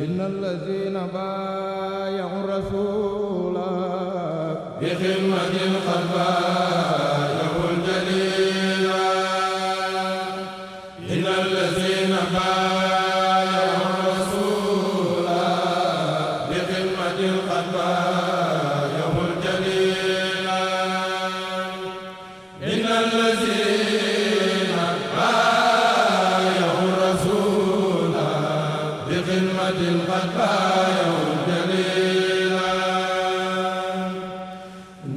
إن الذين بايعوا الرسول بخدمة قد بايعوا الجليل إن الذين بايعوا الرسول بخدمة قد بايعوا الجليل إن الذين بايعوا الرسول بخدمة قد بايعوا الجليل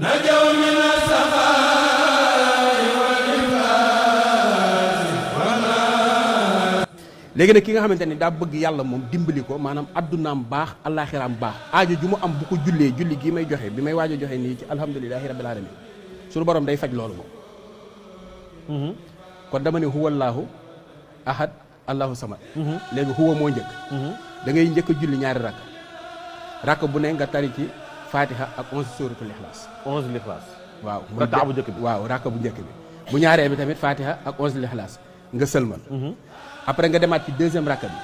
نجوا من السخاء والإفلاس والناس. léegi nag ki nga xamante ni daa bëgg yàlla moom dimbali ko maanaam addunaam baax allaaxiraam baax aajo ju mu am bu ko jullee julli gii may joxe bi may waaj a joxe nii ci alhamdulilahi rabbil alamin suñu borom day faj loolu moom. kon dama ne huwallaahu ahad allahu samad. léegi huwa moo njëkk. da ngay njëkk a julli ñaari rakk bu ne nga tari ci fatiha ak 11 suratul ixlaas. 11 lixlaas. waaw rakka bu njëkk bi waaw rakk bu njëkk bi. bu ñaaree bi tamit fatiha ak 11 lixlaas nga sëlmal. après nga demaat ci deuxième rakk bi.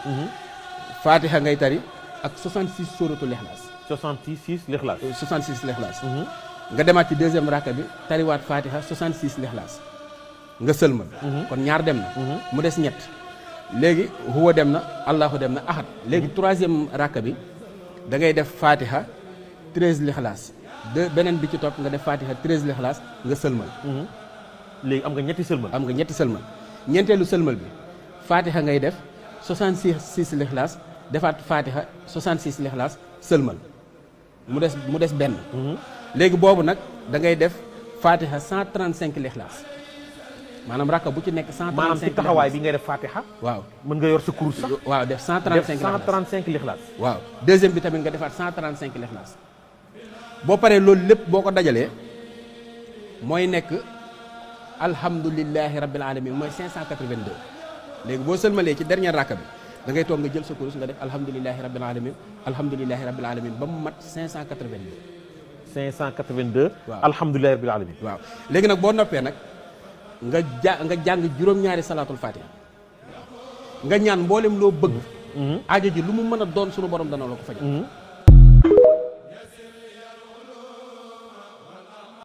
fatiha ngay tari ak 66 suratul ixlaas. 66 lixlaas. 66 lixlaas. nga demaat ci deuxième rakk bi tariwaat fatiha 66 lixlaas nga sëlmal. kon ñaar dem na. mu des ñett. léegi huwa dem na allahu dem na ahad léegi troisième rakk bi da ngay def fatiha 13 lixlaas beneen bi ci topp nga def fatiha 13 lixlaas nga sëlmal. léegi am nga ñetti sëlmal. am nga ñetti sëlmal ñeenteelu sëlmal bi fatiha ngay def 66 lixlaas defaat fatiha 66 lixlaas sëlmal mu des benn. léegi boobu nag da ngay def fatiha 135 lixlaas maanaam rakka bu ci nekk 135 maanaam ci taxawaay bi ngay def fatiha. waaw mën nga yor sa kurus sax. waaw def 135 lixlaas. waaw deuxième bi tamit nga defaat 135 lixlaas boo paree loolu lépp boo ko dajalee mooy nekk alhamdulilahi rabbil alamin mooy 582. léegi boo sëlmalee ci dernière rakka bi da ngay toog nga jël sa kurus nga def alhamdulilahi rabbil alamin alhamdulilahi rabbil alamin ba mu mat 582. 582. waaw alhamdulilahi rabbil alamin. waaw léegi nag boo noppee nag nga jàng juróom-ñaari salaatul fatiha nga ñaan mboolem loo bëgg. aajo ji lu mu mën a doon sunu borom dana la ko fajal.